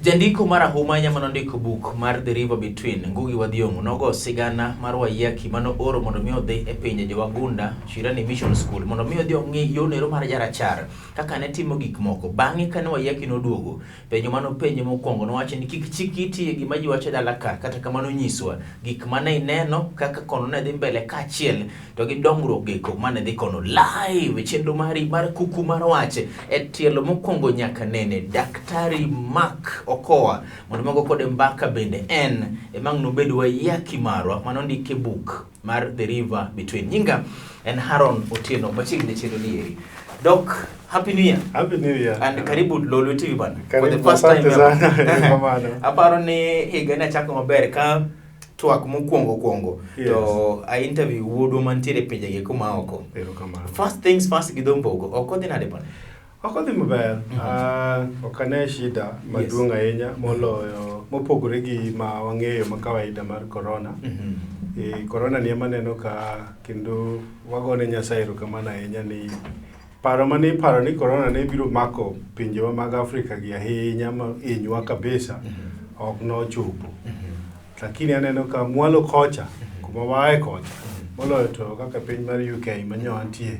Jandiko marahuma ahinya manondiko buk mar The River Between, Ngugi wa Thiong'o, nogo sigana mar Waiyaki mano oro mondo mi odhi e pinje jowagunda Shirani Mission School mondo mi odhi ong'i yo nero mar jarachar kaka ne timo gik moko. Bang'e kane Waiyaki noduogo, penjo manopenje mokwongo nowacho ni kik chik iti e gima ji wacho e dala ka, kata kamano nyiswa gik mane ineno kaka kono ne dhi mbele kaachiel to gi dongruok geko mane dhi kono live e chenro mari mar kuku mar wach e tielo mokwongo nyaka nene Daktari Mark Okoa mondo mago kode mbaka bende en emang' nobed Waiyaki marwa manondike buk mar The River Between. Nyinga en Haron Otieno machiegni chenro ni eri. Doc, Happy New Year. Happy New Year. And karibu Lolwe TV bana. For the Karibu, first time asante ever. sana. Erokamano. Aparo ni higa ni achako maber ka twak mokwongo kwongo to a interview wuodwa mantiere e pinje gi kuma oko. Erokamano. First things first gi dho mbogo, ok odhi nade bana? Ok odhi maber. Ah, ok ane shida maduong' ahinya moloyo mopogore gi ma wang'eyo ma kawaida mar corona. E, corona ni ema neno ka kendo wagone Nyasaye erokamano ahinya ni paro mane iparo ni corona ne biro mako pinjewa mag Afrika gi ahinya ma hinywa kabisa ok nochopo. Lakini aneno ka mwalo kocha kuma waaye kocha moloyo to kaka piny mar UK manyo antie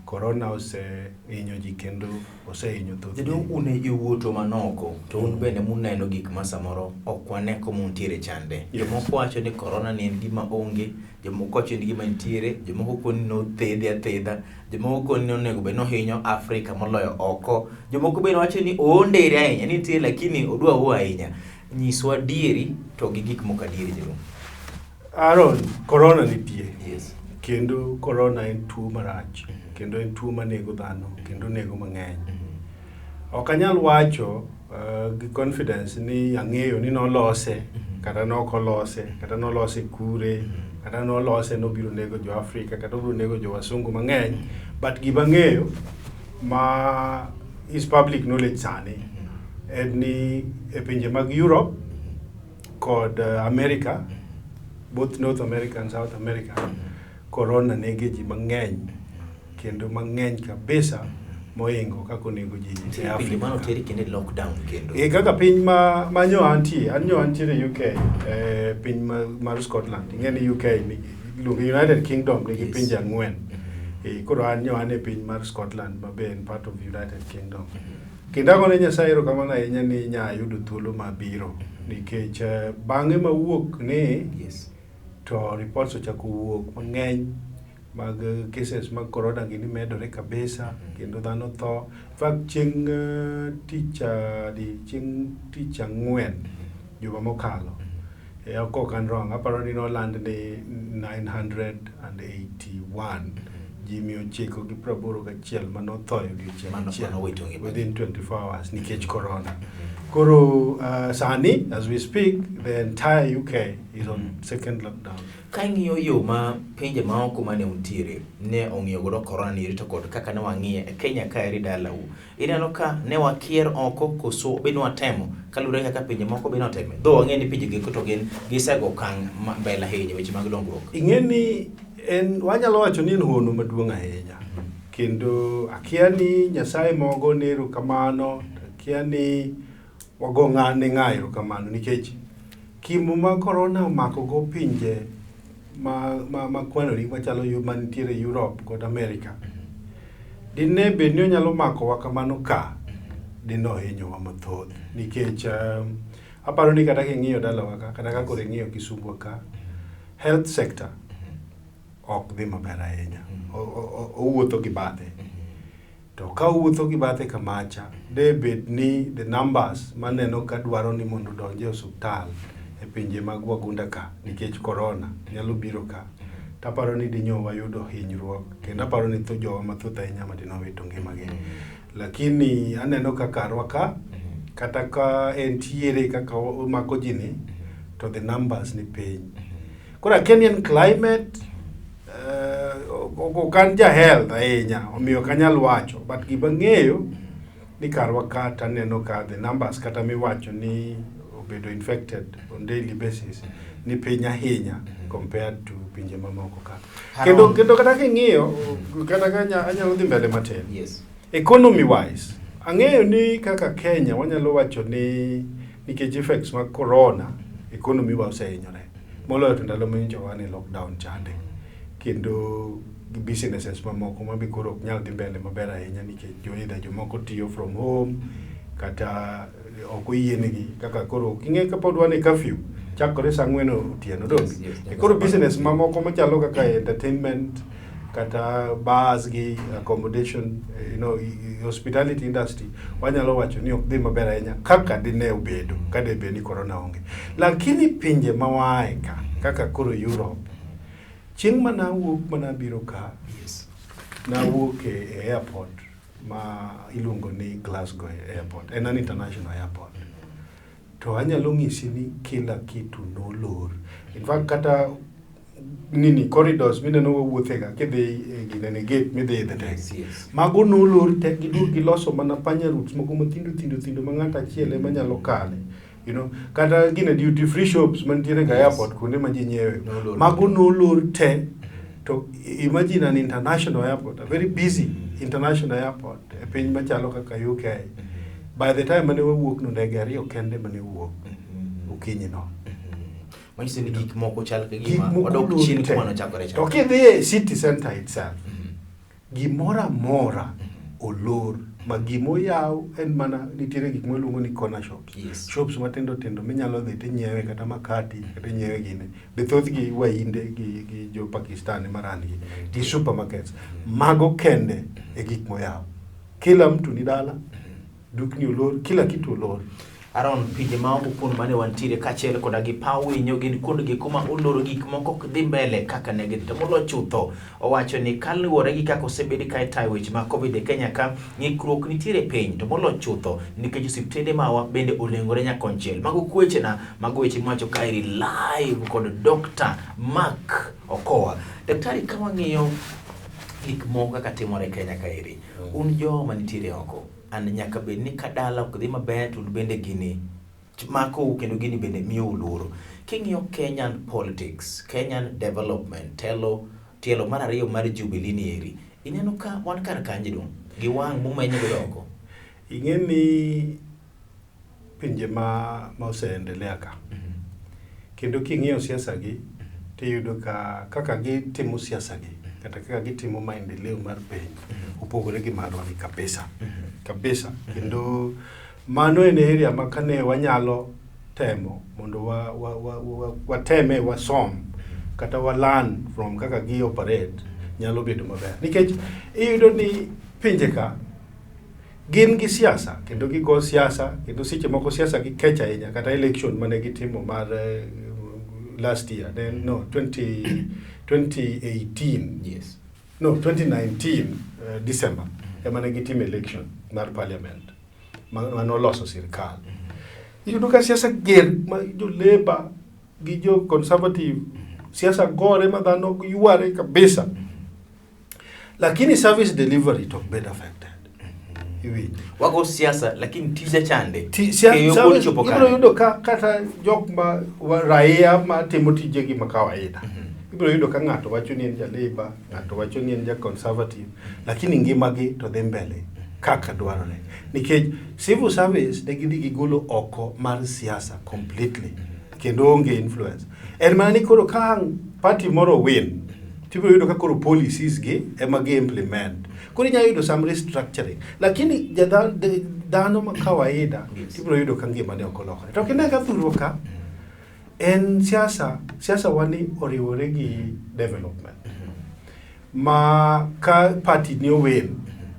corona osehinyo ji kendo osehinyo thoth ji. Jaduong' un e jowuotho manoko to un bende muneno gik ma samoro ok wane kuma untiere chande. Yes. Jomoko wacho ni corona ni en gima onge, jomoko wacho ni en gima nitiere, jomoko koni nothedhe athedha, jomoko koni ni onego bed ni ohinyo Afrika moloyo oko, jomoko bende wacho ni oondere ahinya, ni nitie lakini odwa wuo ahinya. Nyiswa adieri to gi gik moko adieri jaduong'. Aaron, corona nitie. Yes. Kendo corona en tuo marach kendo en tuo manego dhano kendo nego mang'eny. Ok anyal wacho gi confidence ni ang'eyo ni nolose kata nok olose kata nolose kure kata nolose nobiro nego jo Afrika kata obiro nego jo wasungu mang'eny but gima ang'eyo ma is public knowledge sani en ni e pinje mag Europe kod America both North America and South America corona nego ji mang'eny kendo mang'eny kabisa mohingo kaka onego ji e Nitiere pinje Afrika mane ka. oteri kendo e lockdown kendo. E kaka piny ma nyo antie, an nyo antiere UK, e piny mar Scotland. Ing'e ni UK ni iluongo United Kingdom nigi pinje ang'wen. E, koro an nyo an e piny mar Scotland ma be en part of United Kingdom. Kendo agone Nyasaye erokamano ahinya ni nya ayudo thuolo mabiro nikech bang'e mawuok ni to reports ochako wuok mang'eny mag cases mag corona gini medore kabisa kendo dhano tho. In fact chieng' tich adi chieng' tich ang'wen juma mokalo e ok an wrong aparo ni noland ni 981 ji 981 manotho e odiochieng' achiel Manowito ngimagi. within 24 hours nikech corona. Koro sani as we speak the entire UK is on second lockdown. Ka ing'iyo yo ma pinje maoko mane untiere ne ong'iyo godo corona ni to kod kaka ne wang'iye e Kenya ka eri dalau, ineno ka ne wakier oko koso be nwatemo kaluwore kaka pinje moko be noteme? Though wang'eyo ni pinje gieko to gin gisego okang' mbele ahinya e weche mag dongruok. Ing'e ni en wanyalo wacho ni en hono maduong' ahinya kendo akia ni Nyasaye mogo ne erokamano akia ni wago ng'a ne ng'a erokamano nikech kimo ma corona omako go pinje ma kwanoni machalo mantiere Europe kod America dine bed ni onyalo makowa kamano ka dine ohinyowa mathoth nikech aparo ni kata king'iyo dalawa ka kata ka koro ing'iyo Kisumu ka health sector ok dhi maber ahinya owuotho gi bathe to ka owuotho gi bathe kamacha de bed ni the numbers maneno ka dwaro ni mondo odonj e osuptal e pinje mag wagunda ka nikech corona nyalo biro ka taparo ni dinyo wayudo hinyruok kendo aparo ni tho jowa mathoth ahinya ma dine owito ngimagi lakini aneno ka karwa ka kata ka entiere kaka omako ji ni to the numbers ni piny koro akia ni en climate ok an ja health ahinya omiyo ok anyal wacho but gima ang'eyo ni karwa ka taneno ka the numbers kata miwacho ni obedo infected on daily basis ni piny ahinya compared to pinje mamoko ka kendo kata king'iyo kata ka anyalo dhi mbele matin Yes. economy wise ang'eyo ni kaka Kenya wanyalo wacho ni Nikech effects mag corona, economy wa osehinyore. Moloyo to ndalo manyocha wan e lockdown chande. Kendo gi businesses mamoko ma be koro ok nyal dhi mbele maber ahinya nikech jo either jomoko tiyo from home kata ok oyienegi kaka koro ing'e kapod wan e curfew chakore saa ang'wen otieno donge. Yes, E koro business mamoko machalo kaka entertainment kata bars gi accommodation, hospitality industry wanyalo wacho ni ok dhi maber ahinya kaka dine obedo ka de bed ni corona onge. Lakini pinje ma waaye ka kaka koro Europe, chieng' manawuok manabiro ka, nawuok e airport ma iluongo ni Glasgow Airport, en an international airport. To anyalo ng'isi ni kila kitu nolor. In fact kata nini corridors mineno wawuothega kidhi e ginene gate midhi idhe ndege. Mago nolor te giduog giloso mana panya routes moko mathindo thindo thindo ma ng'ato achiel ema nyalo kale. Kata gine duty free shops mantiere ga airport kuonde ma ji nyiewe. Nolor. Mago nolor te. To imagine an international airport, a very busy international airport e piny machalo kaka UK. By the time mane wawuok no, ndege ariyo kende mane wuok okinyi no. Manyiso ni gik moko chal ka Gik gima moko odok olor chien te. kuma nochakore To cha. kidhi e city center itself, gimoro amora olor ma gimoyaw en mana nitiere gik miluongo ni corner shops. Shops matindo tindo minyalo dhi tinyiewe kata makati kata inyiewe gine. Be thothgi Wahinde gi jo Pakistan ema run gi. Gi supermarkets. Mago kende e gik moyaw. Kila mtu ni dala, dukni olor, kila kitu olor. Aaron, pinje ma oko kuond mane wantiere kaachiel koda gi paw winyo gin kuondgi kuma oloro gik moko ok dhi mbele kaka ne gidhi. To moloyo chutho, owacho ni kaluwore gi kaka osebed ka itayo weche mag Covid e Kenya ka, ng'ikruok nitiere piny, to moloyo chutho nikech osiptende mawa bende olengore nyakonchiel. Mago kwechena, mago weche mwacho kaeri live kod Dr. Mark Okoa. Daktari, ka wang'iyo gik moko kaka timore e Kenya kaeri, un joma nitiere oko, an nyaka bed ni ka dala ok dhi maber to un bende gini makou kendo gini bende miyou luoro. King'iyo Kenyan politics, Kenyan development, tielo mar ariyo mar Jubilee ni eri, ineno ka wan kar kanje dong' gi wang' mumenyo godo oko? Ing'e ni pinje ma oseendelea ka, kendo king'iyo siasa gi, tiyudo ka kaka gitimo siasa gi, kata kaka gitimo maendeleo mar piny, opogore gi marwa ni kabisa. Kabisa. Kendo mano en area ma kane wanyalo temo mondo wateme wasom kata wa learn from kaka gi operate nyalo bedo maber. Nikech iyudo ni pinje ka gin gi siasa kendo gigo siasa kendo seche moko siasa gi kech ahinya kata election mane gitimo mar last year, then no, 2018. No, 2019, December ema ne gitimo election mar parliament manoloso sirkal. Iyudo ka siasa ger ma jo Labour gi jo Conservative siasa gore ma dhano yware kabisa. Lakini service delivery to ok bed affected. Iwinjo? Wago siasa lakini tija chande. Keyo pod chopo ibiro kare. yudo ka kata jok ma raia ma timo tijegi ma kawaida. Ibiro yudo ka ng'ato wacho ni en ja Labour, ng'ato wacho ni en ja Conservative, lakini ngimagi to dhi mbele kaka dwarore. Nikech civil service ne gidhi gigolo oko mar siasa completely, kendo onge influence. En mana ni koro ka ang' party moro win, tibiro yudo ka koro policies gi ema gi implement. Koro inyalo yudo some restructuring. Lakini dhano ma kawaida, tibiro yudo ka ngimane ok olokore. To kine ka thurwa ka, en siasa, siasa wani oriwore gi development. Ma ka party ni owin,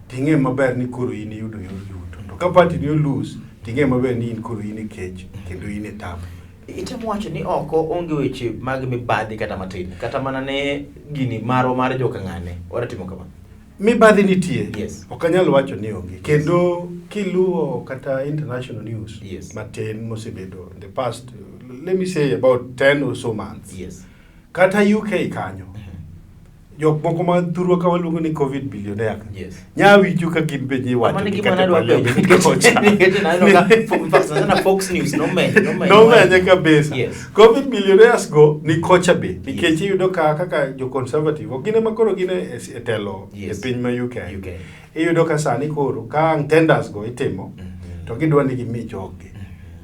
ting'e maber ni koro in iyudo yor yuto. To ka party ni olose, ting'e maber ni in koro in e kech, kendo in e tabu. Itemo wacho ni oko onge weche mag mibadhi kata matin, kata mana ne gini marwa mar joka ng'ane, waratimo kama. Mibadhi nitie. Ok anyal wacho ni onge. Kendo kiluwo kata international news matin mosebedo in the past, let me say about 10 or so months. Kata UK kanyo, jok moko ma thurwa ka waluongo ni COVID billionaire. Nya winjo ka gin be nyiwacho Mano ni gima kata nadwa penjo, parliament kocha. nikech naneno ka in fact, sana Fox News nomenyo. Nomenye kabisa. COVID billionaires go ni kocha be. Nikech iyudo ka kaka jo conservative, ok gin ema koro gin e telo e piny ma UK. UK. Iyudo ka sani koro ka ang' tenders go itimo, to gidwa ni gimi joggi.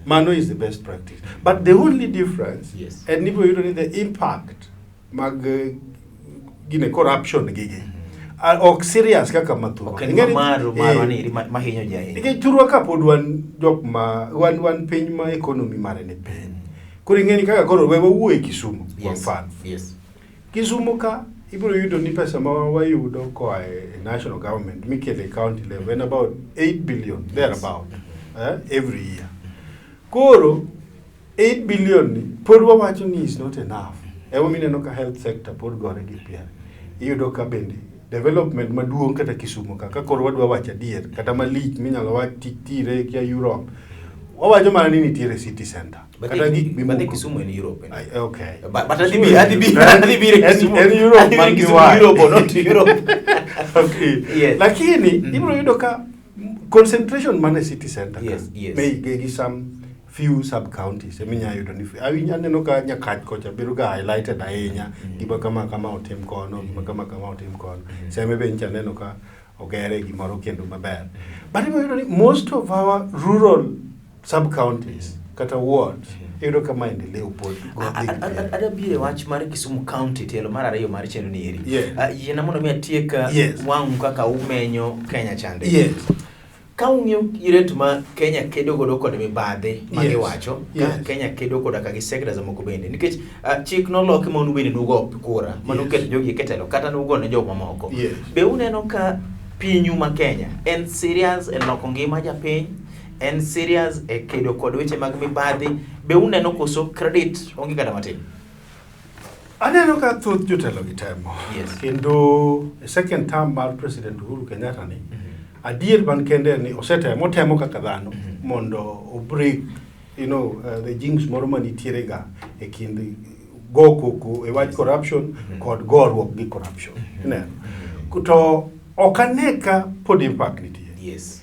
Mano is the best practice. But the only difference en ni ibiro yudo ni the impact mag gine corruption gigi ok serious kaka mathurwa. Ok en Ing'e ni- maru marwa eh, ni eri mahinyo ji ahinya. Nikech thurwa ka pod wan jok ma wan piny ma economy mare ni piny. Koro ing'e ni kaka koro we wawuo e Kisumu kwa mfano. Kisumu ka ibiro yudo ni pesa ma wayudo koa e national government mikelo e county level en about 8 billion thereabout every year. Koro 8 billion ni pod wawacho ni is not enough. Ema ineno ka health sector pod gore gi piere. Iyudo ka bende development maduong' kata Kisumu ka ka koro wadwa wacho adier kata malich minyalo wach tire kia Europe. Wawacho mana ni nitiere city center. But Kata gik but mimuko. Kisumu en Europe. Ai, okay. But adhi biro Kisumu. En Europe Adhi biro man gi Kisumu why. Europe or not Europe. Okay. Yes. Lakini ibiro yudo ka concentration man e city center ka, may gi some few sub counties ema inyalo yudo ni awinjo aneno ka Nyakach kocha bedo ga highlighted ahinya gima kama kama otim kono gima kama kama otim kono Seme be nyocha aneno ka ogere gimoro kendo maber but ibiro yudo ni most of our rural sub counties kata wards iyudo ka maendeleo pod dhi gi piny. Adwa biro e wach mar Kisumu County tielo mar ariyo mar chenro ni eri. Yiena mondo mi atiek wang'u kaka umenyo Kenya chande. Ka ung'iyo rate ma Kenya kedo godo kod mibadhi ma giwacho, ka Kenya kedo koda ka gi sectors moko bende. Nikech chik noloki ma un bende nugo kura, ma nuketo jogi e telo, kata nugo ne jok mamoko. Be uneno ka pinyu ma Kenya en serious e loko ngima japiny, en serious e kedo kod weche mag mibadhi, be uneno koso credit onge kata matin? Aneno ka thoth jotelo gi temo. Kendo e second term mar President Uhuru Kenyatta ni, adier man kende en ni osetemo, otemo kaka dhano mondo o break, the jinx moro manitiere ga e kind go koko e wach corruption kod goruok gi corruption. Ineno? To ok ane ka pod impact nitie.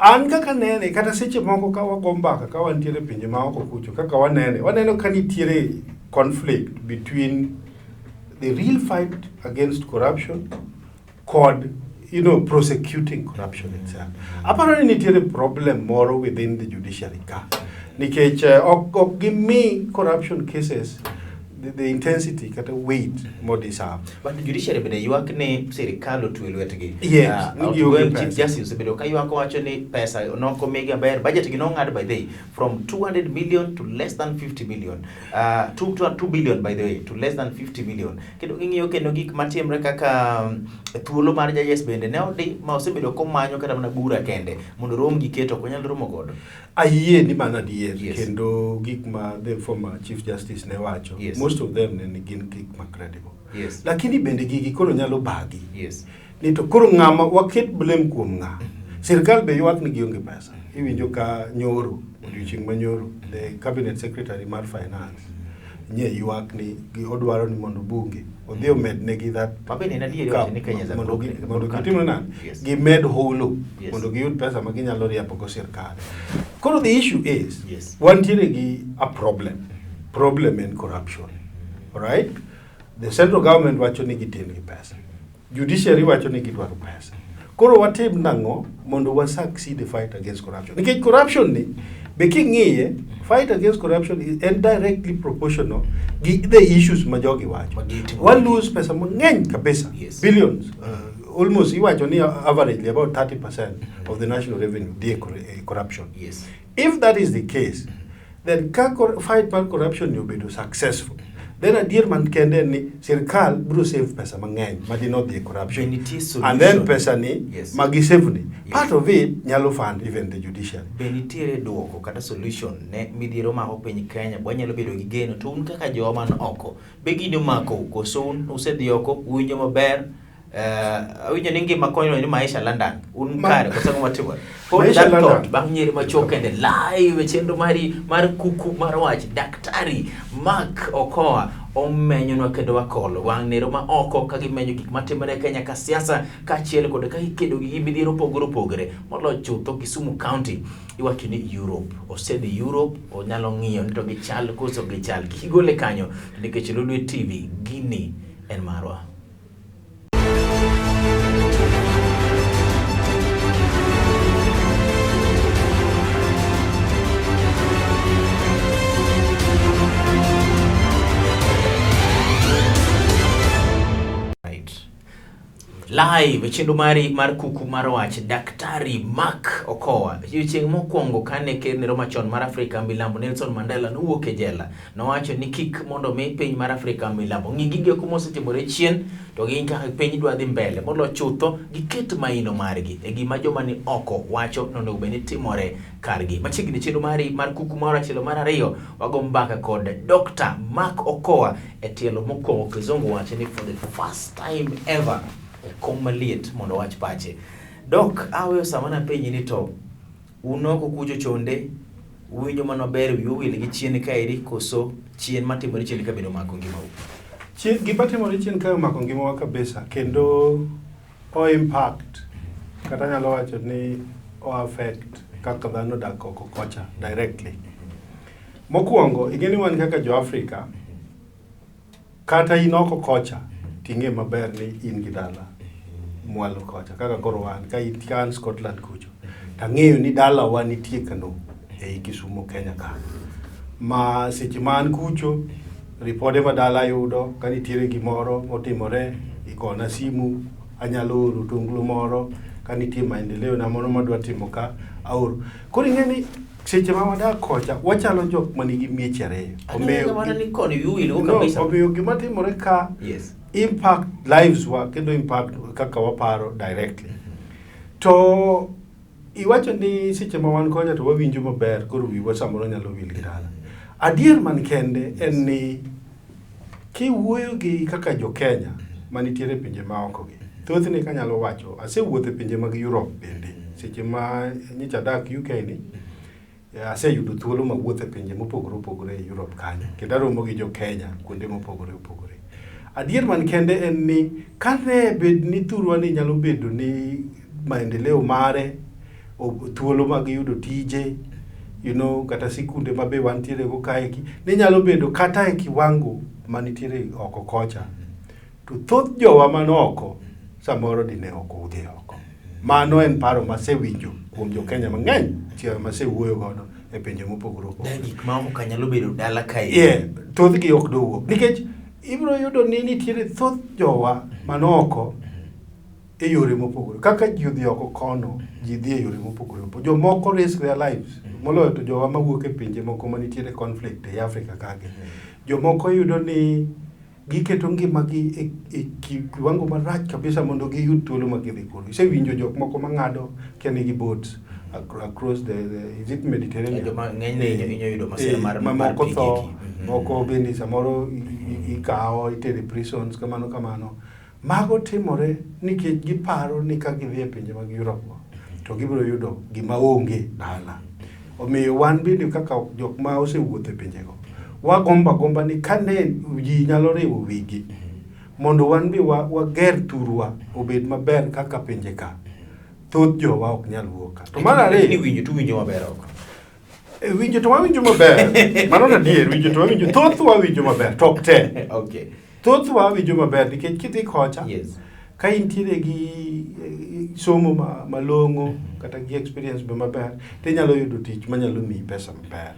An kaka nene, kata seche moko ka wago mbaka ka wantiere pinje ma oko kucho, kaka wanene, waneno ka nitiere conflict between the real fight against corruption kod, prosecuting corruption itself. Aparo ni nitiere problem moro within the judiciary ka. Nikech ok gimi corruption cases the intensity kata weight mo deserve. But the judiciary bende ywak ni sirikal otwe lwetgi. Yes, ni gionge Outgoing pesa. Chief Justice osebedo ka ywak owacho ni pesa nok omigi maber, budget gi nong'ad by the way from 200 million to less than 50 million. 2 billion by the way to less than 50 million. Kendo ging'iyo kendo gik matimre kaka thuolo mar judges bende ne odi ma osebedo komanyo kata mana bura kende mondo rom gi keto ok onyal romo godo. Ayie ni mano adier, kendo gik ma the former Chief Justice ne wacho, most of them ne gin gik ma credible. Lakini bende gigi koro nyalo bagi. Ni to koro ng'ama waket blame kuom ng'a? Sirkal be ywak ni gionge pesa. Iwinjo ka nyoro, odiochieng' ma nyoro, the cabinet secretary mar finance nye ywak ni odwaro ni mondo bunge odhi omed negi that Ma bende en adieri cap wacho ni Kenya is a mondo broken mondo country. gitim nade? Gimed holo mondo giyud pesa ma ginyalo riembo go sirkal. Koro the issue is, wantiere gi a problem. Problem en corruption. All right? The central government wacho ni gitin gi pesa. Judiciary wacho ni gidwaro pesa. Koro watim nang'o mondo wa succeed the fight against corruption? Nikech corruption ni, be king'iye, fight against corruption is en directly proportional gi the issues ma jogi wacho. Ma gitimo. Wa lose pesa mang'eny kabisa. Billions. Almost iwacho ni averagely about 30% of the national revenue dhi e corruption. If that is the case, then ka fight mar corruption ni obedo successful, then adier man kende en ni sirkal biro save pesa mang'eny ma dine odhi e corruption. Be nitie solution? And then pesa ni ma gisave ni, part of it nyalo fund even the judiciary. Be nitiere duoko kata solution ne midhiero mako piny Kenya wanyalo bedo gi geno to un kaka jowa man oko be gini omako koso un usedhi oko uwinjo maber? Awinjo ni ngima konyo ni maisha London un kare koso ang'o matimore? Hold Maisha that London. thought, bang' nyiri machok kende live e chenro mari mar kuku mar wach Daktari Mark Okoa omenyonwa kendo wakolo wang' nero ma oko ka gimenyo gik matimore e Kenya ka siasa kaachiel kod ka ikedo gi midhiero opogore opogore moloyo chutho Kisumu County iwacho ni Europe osedhi Europe onyalo ng'iyo ni to gichal koso gichal kik igole kanyo nikech Lolwe TV gini en marwa. Live chenro mari mar kuku mar wach Daktari Mark Okowa. Chieng' mokwongo kane ker nero machon mar Afrika Milambo Nelson Mandela nowuok e jela, nowacho ni kik mondo mi piny mar Afrika Milambo ng'i gigo eko mosetimore chien to gin kaka piny dwa dhi mbele molo chutho giket maino margi e gima joma ni oko wacho ni onego bed ni timore kargi. Machiegni chenro mari mar kuku mar achiel mar ariyo wago mbaka kod Dr. Mark Okowa e tielo mokwongo kizungu wacho ni for the first time ever e kom maliet mondo owach pache. Dok, aweyo sama napenji ni to un oko kucho chonde uwinjo mana maber wiu owil gi chien kaeri koso chien matimore chien ka bende omako ngimau? Chien, gima timore chien kae omako ngimawa kabisa kendo o impact kata anyalo wacho ni o affect kaka dhano odak oko kocha directly. Mokwongo, ing'e ni wan kaka jo Afrika, kata in oko kocha, ting'e maber ni in gi dala mwalo kocha. Kaka koro wan, ka in ka an Scotland kucho, tang'eyo ni dalawa nitie kano ei Kisumu, Kenya ka. Ma seche ma an kucho, ripode ma dala yudo, ka nitiere gimoro motimore, igona simu, anyalo oro tonglo moro, ka nitie maendeleo na moro madwa timo ka, aoro. Koro ing'e ni seche ma wadak kocha, wachalo jok manigi mieche ariyo. Omiyo mana ni koni wiu owil go No, kabisa. omiyo gima timore ka Yes. impact lives wa kendo impact kaka waparo directly. To iwacho ni seche ma wan kocha to wawinjo maber koro wiwa samoro nyalo wil gi dala. Adier man kende en ni kiwuoyo gi kaka jo Kenya manitiere e pinje maoko gi, thothne kanyalo wacho, asewuotho e pinje mag Europe bende. Seche ma nyocha adak UK ni, aseyudo thuolo ma wuotho e pinje mopogore opogore e Europe kanyo kendo aromo gi jo Kenya kuonde mopogore opogore. Adier man kende en ni kane bed ni thurwa ni nyalo bedo ni maendeleo mare, thuolo mag yudo tije, kata sikunde ma be wantiere go kaeki, ne nyalo bedo kata e kiwango manitiere oko kocha. To thoth jowa man oko samoro dine ok odhi oko. Mano en paro masewinjo kuom jo Kenya mang'eny chieng' masewuoyo godo e pinje mopogore opogore. Da gik ma oko ka nyalo bedo dala kae. Yeah, thothgi ok dowuok nikech ibiro yudo ni nitiere thoth jowa man oko e yore mopogore. Kaka ji odhi oko kono, ji dhi e yore mopogore opogore. Jomoko risk their lives, moloyo to jowa mawuok e pinje moko manitiere conflict ei Afrika kagi. Jomoko yudo ni giketo ngimagi e kiwango marach kabisa mondo giyud thuolo ma gidhi kuro. Isewinjo jok moko mang'ado kia nigi boats across the is it Mediterranean? Joma ng'enyne hinyo yudo masira mar mamoko pi tho, giki. Moko bende samoro ikawo itere prisons kamano kamano. Mago timore nikech giparo ni ka gidhi e pinje mag Europe go to gibiro yudo gima onge dala. Omiyo wan bende kaka jok ma osewuotho e pinjego, wagombo agomba ni kane ji nyalo riwo wigi mondo wan be wager thurwa obed maber kaka pinje ka. Thoth jowa ok nyal wuok ka. To mar Lakini ariyo, winjo to winjo maber oko. Winjo to wawinjo maber. Mano adier, winjo to wawinjo. Thoth wawinjo maber, to ok te. Okay. Thoth wawinjo maber nikech kidhi kocha, Yes. ka intiere gi somo malong'o kata gi experience be maber, tinyalo yudo tich manyalo miyi pesa maber.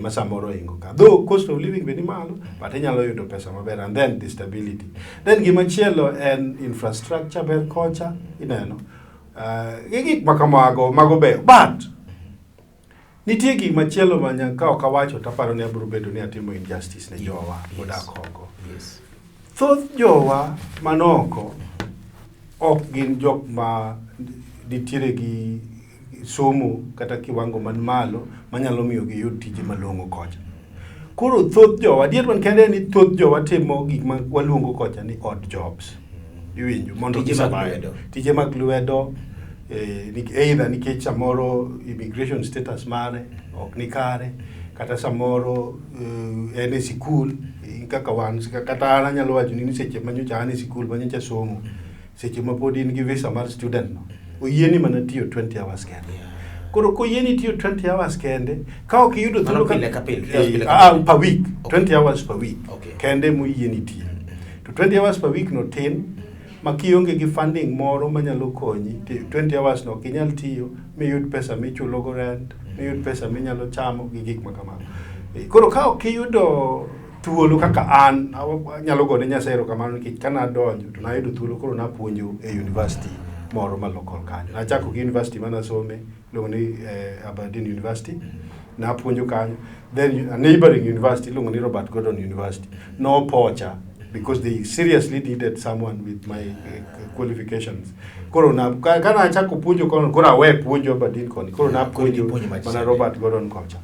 Ma samoro ingo ka. Though cost of living be ni malo, but inyalo yudo pesa maber and then the stability. Then gimachielo en infrastructure ber kocha, ineno. Gi gik ma kamago, mago beyo. But nitie gik machielo ma ka ok awacho to aparo ni abiro bedo ni atimo injustice ne jowa modak oko. Yes. Thoth jowa man oko ok gin jok ma nitiere gi somo kata kiwango man malo manyalo miyo giyud tije malong'o kocha. Koro thoth jowa, adier man kende en ni thoth jowa timo gik ma waluongo kocha ni odd jobs. Iwinjo mondo Tije mag gisurvive. lwedo. Tije mag lwedo, either nikech samoro immigration status mare ok ni kare, kata samoro en e sikul, kaka wan, kata an anyalo wacho ni seche ma nyocha an e sikul ma nyocha somo, seche ma pod in gi visa mar student no, oyieni mana tiyo 20 hours kende. Koro koyieni tiyo 20 hours kende, ka ok iyudo Mano thuolo ka- pile ka pile, 20 hours pile ka pile. Per week, Okay. 20 hours per week. Okay. Kende moyieni tiyo. To 20 hours per week no tin, ma kionge gi funding moro manyalo konyi, 20 hours no ok inyal tiyo, miyud pesa michulogo rent, miyud pesa minyalo chamo gi gik ma kamago. Koro ka ok iyudo thuolo kaka an anyalo gone Nyasaye erokamano nikech ka nadonjo to nayudo thuolo koro napuonjo e university moro ma local kanyo. Nachako gi university manasome iluongo ni Aberdeen University. Napuonjo kanyo. Then a neighboring university iluongo ni Robert Gordon University. Nopocha because they seriously needed someone with my qualifications. Koro na ka nachako puonjo kono koro awe puonjo Aberdeen koni koro napuonjo ipuonjo machielo. mana Robert Gordon kocha.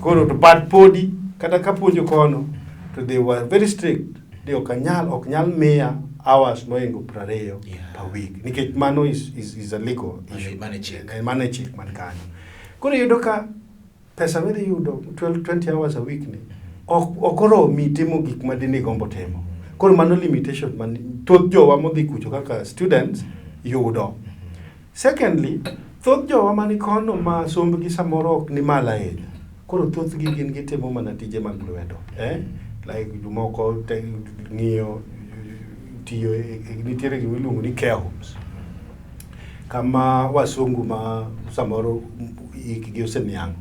Koro to but podi kata kapuonjo kono to they were very strict. Ni ok nyal miya hours mohingo 20 per week nikech mano is a legal issue. Mano e chik. Mano e chik man kanyo. Koro iyudo ka pesa midhi yudo 12 20 hours a week ni ok oromi timo gik ma dine igombo timo. Koro mano limitation man thoth jowa modhi kucho kaka students yudo. Secondly, thoth jowa mani kono ma sombgi samoro ok ni malo ahinya. Koro thothgi gin gitimo mana tije mag lwedo. Like jomoko ng'iyo tiyo nitiere gima iluongo ni care homes. Kama wasungu ma samoro hikgi oseniang'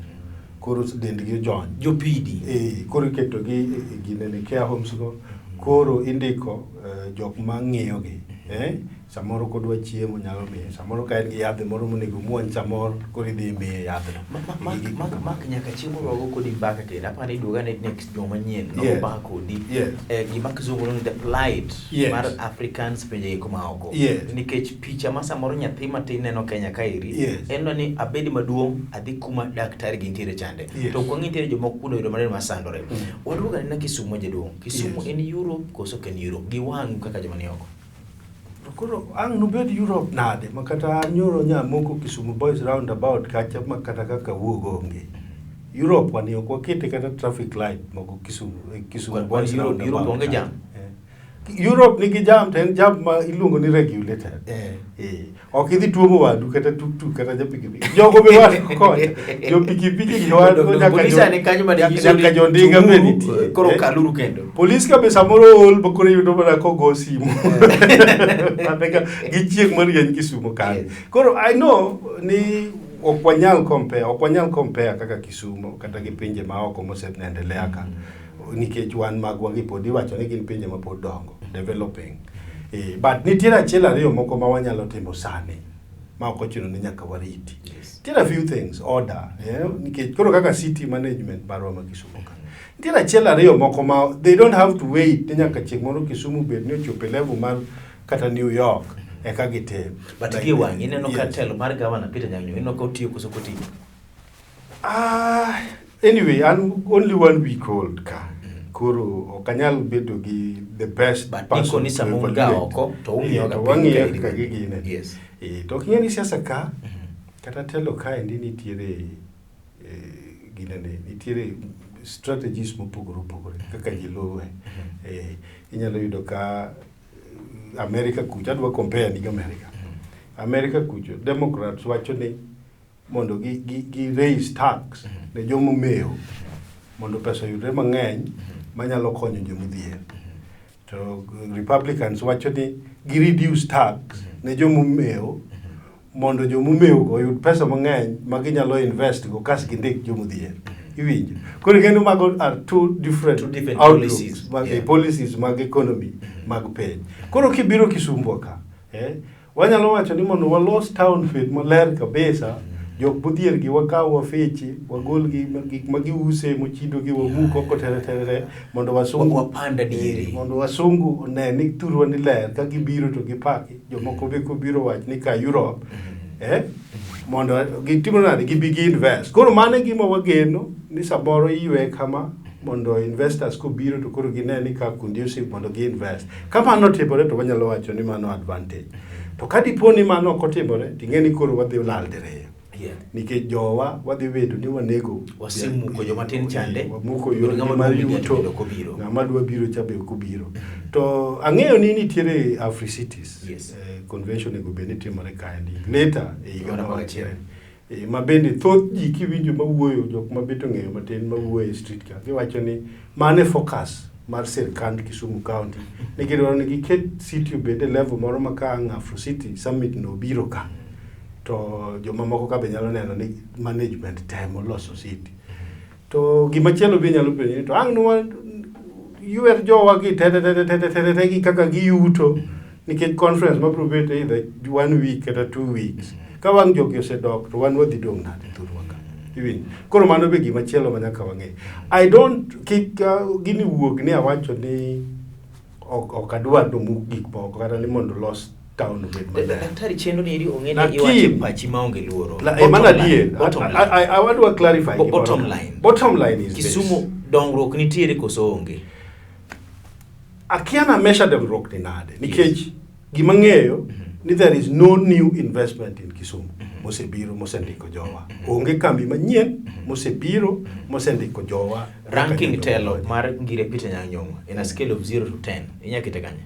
koro dendgi ojony. Jopidi. Koro iketogi e ginene care homes go. Koro indiko jok ma ng'iyogi. Samoro kodwa chiemo nyalo miye. Samoro ka en gi yath moro monego omuony samoro koro idhi imiye yadhno. Mak nyaka chiemo wago kodi mbaka kendo apani iduoga ne next juma manyien nogo mbaka kodi. Gima kizungu luongo ni the plight mar Africans pinje eko maoko. Nikech picha ma samoro nyathi matin neno Kenya kaeri, en ni abed maduong' adhi kuma daktari gi nitiere chande. To ok wang'e nitiere jomoko kuno yudo maneno masandore. Waduogo anena Kisumu jaduong'. Kisumu en Europe koso ok en Europe? Gi wang'u kaka joma ni oko. Koro ang' nobed Europe nade ma kata nyoro nyamoko Kisumu Boys roundabout kacha ma kata kaka wuog onge. Europe wani ok wakete kata traffic light moko Kisumu, Kisumu Boys Europe roundabout onge kacha. jam? Europe nigi jam to en jam ma iluongo ni regulated. Ok idhi tuomo wadu kata tuktuk kata ja pikipiki. Jogo be wan kocha. Jo pikipiki gi wan Dong, dong, nyaka polisi ane kanyo ma nyiso nyaka ni jo ndiga be chunguru, nitie. Koro kaluru kendo. Polis ka be samoro ol ba koro iyudo mana kogo simu. Mateka gi chieng' marieny Kisumu kanyo. Koro I know ni ok wanyal compare kaka Kisumu kata gi pinje ma oko mosenendelea ka. Nikech wan magwa gi pod iwacho ni gin pinje ma pod dongo, developing. But nitiere achiel ariyo moko ma wanyalo timo sani ma ok ochuno ni nyaka wariti. Nitiere a few things, order, nikech koro kaka city management marwa ma Kisumu ka. Nitiere achiel ariyo moko ma they don't have to wait ni nyaka chieng' moro Kisumu bed ni ochopo e level mar kata New York eka gitim. But Like gie wang'i ineno ka yes. telo mar governor Peter Anyang' Nyong'o ineno ka otiyo koso ok otiyo? Anyway, I'm only 1 week old ka. Koro ok anyal bedo gi the best But person niko ni to sama un ga evaluate. oko to ung'iyo ga To piny wang'iyo ka kaka iri. gigine. To ok ing'e ni siasa ka, kata telo kaendi nitiere, ginene, nitiere strategies mopogore opogore kaka ji luwe. Inyalo yudo ka America kucho, adwa compare ni gi America. America kucho, Democrats wacho ni mondo gi raise tax ne joma omewo mondo pesa oyudre mang'eny manyalo konyo jomodhier. To Republicans wacho ni gi reduce tax ne joma omewo mondo joma omewo go oyud pesa mang'eny ma ginyalo invest go kas gindik jomodhier. Iwinjo? Koro ing'e ni mago are two different, Two different outlooks policies. mag policies mag economy mag piny. Koro kibiro Kisumu ka, wanyalo wacho ni mondo walos town bed maler kabisa, jok modhier gi wakaw wafichi, wagol gi gik ma giuse mochido gi wamuk oko tere tere tere, mondo wasungu Wapand adieri. Mondo wasungu one ni thurwa ni ler, ka gibiro to gipaki, jomoko be kobiro wach ni ka Europe, mondo gitimo nade, gibi gi invest. Koro mano e gima wageno ni samoro iywe kama mondo investors kobiro to koro gine ni ka conducive mondo gi invest. Ka mano otimore to wanyalo wacho ni mano advantage. To ka dipo ni mano ok otimore, to ing'e ni koro wadhi lal diriyo. Nikech jowa wadhi bedo ni wanego Wasemuko joma tin chande. Wamuko Kendo yorgi ng'ama mar dwa biro yuto. bende ok obiro. Ng'ama dwa biro cha be ok obiro. To ang'eyo ni nitiere Africities. Convention onego bed ni timore kaendi. Later e higa Higa ma mar achiel. Ma bende thoth ji kiwinjo mawuoyo, jok ma bet ong'eyo matin mawuoyo e street ka, giwacho ni mano e focus mar sirkand Kisumu County. Ni gidwaro ni giket city obed e level moro ma ka ang' Afro City summit no obiro ka, to jomamoko ka be nyalo neno ni management temo loso city. To gimachielo be nyalo penjo ni to ang' nwa ywer jowa gi te te te te te te te te gi kaka giyuto nikech conference mabiro bet either one week kata 2 weeks. Ka wang' jogi osedok to wan wadhi dong' nade thurwa ka? Iwinjo? Koro mano be gima chielo ma nyaka wang'e. I don't kik gini wuog ni awacho ni ok adwar ni omuk gik moko kata ni mondo los town obed maler. Daktari, chenro ni eri ong'e ni Lakini- iwacho pachi maonge luoro. Mano adier. Bottom line. Adwa clarify gimoro. Bottom line. Bottom line is this. Kisumu dongruok nitiere koso onge? Akia na measure dongruok ni nade nikech gima ng'eyo ni there is no new investment in Kisumu mosebiro mosendiko jowa. Onge kambi manyien mosebiro mosendiko jowa. Ranking telo mar Ngire Peter Anyang' Nyong'o in a scale of 0 to 10 inya kete kanye?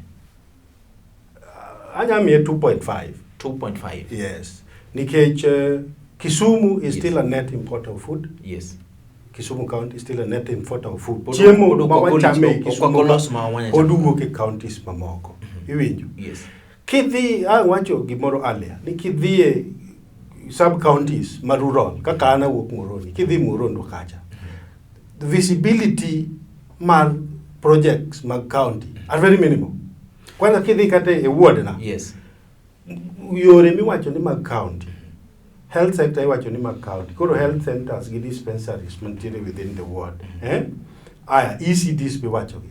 Anya miye 2.5. 2.5. Yes. Nikech Kisumu is still a net importer of food. Kisumu County is still a net importer of food. Chiemo ma wachame e ok Kisumu walos ma wanyachamo. pod wuok e counties mamoko. Iwinjo? Yes. Kidhi, awacho gimoro earlier, ni kidhi e sub counties ma rural, kaka an awuok Muhoroni, kidhi Muhoroni kacha, the visibility mar projects mag county are very minimal. Kwanza kidhi kata e ward na, yore miwacho ni mag county, health sector iwacho ni mag county, koro health centers gi dispensaries mantiere within the ward, eh? Aya, ECDs miwacho gi.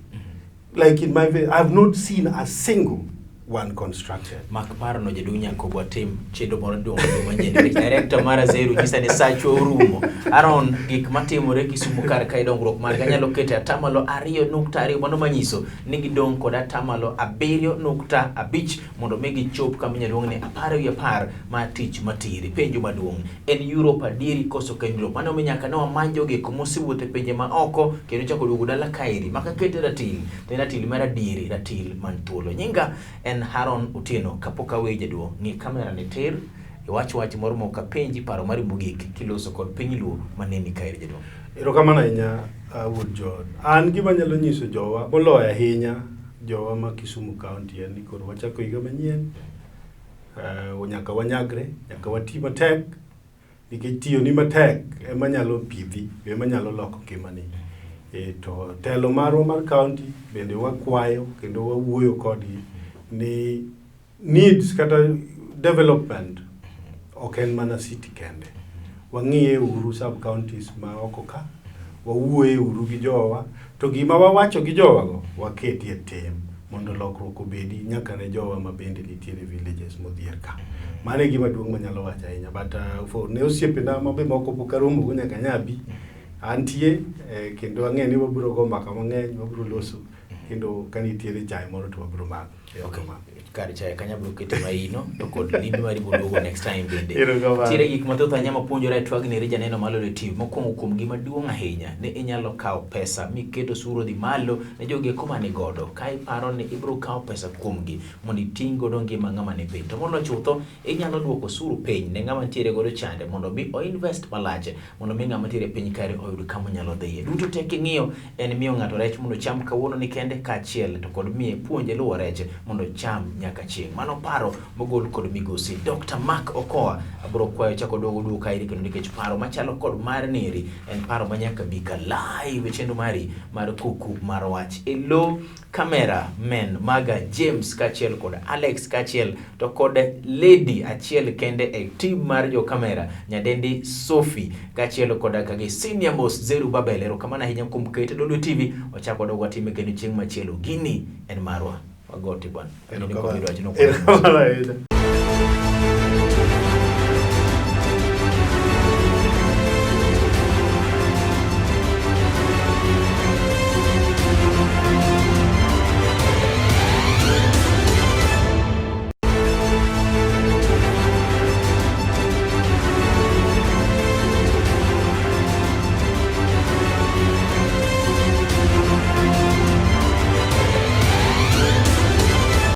Like in my I have not seen a single one constructed. Mak parono, jaduong' Nyakobo, tim chenro moro duong' manyien nikech director mara Zeru nyisa ni sachwa orumo. Aaron, gik matimore Kisumu kar kae dongruok margi anyalo keto e 2.2%, mano manyiso ni gidong' kod 7.5% mondo mi gichop kama inyalo luong ni 10 ewi 10 mar tich matire. Penjo maduong' en Europe adieri koso ok en Europe? Mano omiyo nyaka ne wamany jogi mosewuotho e pinje ma oko kendo chako duogo dala kaeri maka kete ratil to en ratil mar adieri, ratil man thuolo. Nyinga en Haron Otieno. Kapok aweyi jaduong', ng'i kamera ni tir, iwach wach moro mok apenji paro mari mogik kiloso kod piny Luo maneni kaeri, jaduong'. Erokamano ahinya, Wuod John. An gima anyalo nyiso jowa, moloyo ahinya jowa ma Kisumu County en ni koro wachako higa manyien. Nyaka wanyagre, nyaka wati matek, nikech tiyo ni matek ema nyalo pidhi, ema nyalo loko ngimani. To telo marwa mar county bende wakwayo kendo wawuoyo kodgi ni needs kata development ok en mana city kende. Wang'iye uru sub counties ma oko ka, wawuoye uru gi jowa, to gima wawacho gi jowago waketie tim mondo lokruok obedi nyaka ne jowa ma bende nitiere villages modhier ka. Mano e gima duong' manyalo wacho ahinya. But for ne osiepena ma be moko pok aromogo nyaka nyabi, antie kendo ang'e ni wabiro go mbaka mang'eny, wabiro loso kendo ka nitiere chae moro to wabiro madho. Okay. Kar chae kanyo abiro kete maino to kod limbe mari boduogo next time bende. Erokamano. Nitiere gik mathoth ahinya mapuonjore e twagni eri janeno mar Lolwe TV. Mokwongo kuom gima duong' ahinya ni inyalo kawo pesa miketo osuru odhi malo ne jogi eko mani godo ka iparo ni ibiro kawo pesa kuomgi mondo iting' godo ngima ng'ama ni piny. To moloyo chutho inyalo duoko osuru piny ne ng'ama nitiere godo chande mondo mi o invest malach mondo mi ng'ama nitiere piny kare oyud kama onyalo dhiye. Duto te king'iyo en miyo ng'ato rech mondo ocham kawuono ni kende kaachiel to kod miye puonje luwo rech mondo ocham nyaka chieng'. Mano paro mogol kod migosi Dr. Mark Okoa. Abiro kwayo chako duogo duogo kaeri kendo nikech paro machalo kod mar neri en paro ma nyaka bi ka live e chenro mari mar kuku mar wach. E lo camera men maga James kaachiel kod Alex kaachiel to kod lady achiel kende e team mar jo kamera nyadendi Sophie kaachiel koda ka gi senior most Zeru Babel. Erokamano ahinya kuom kete Lolwe TV. Wachako wadogo watime kendo chieng' machielo. Gini en marwa. Wagoti bwana. Erokamano ahinya.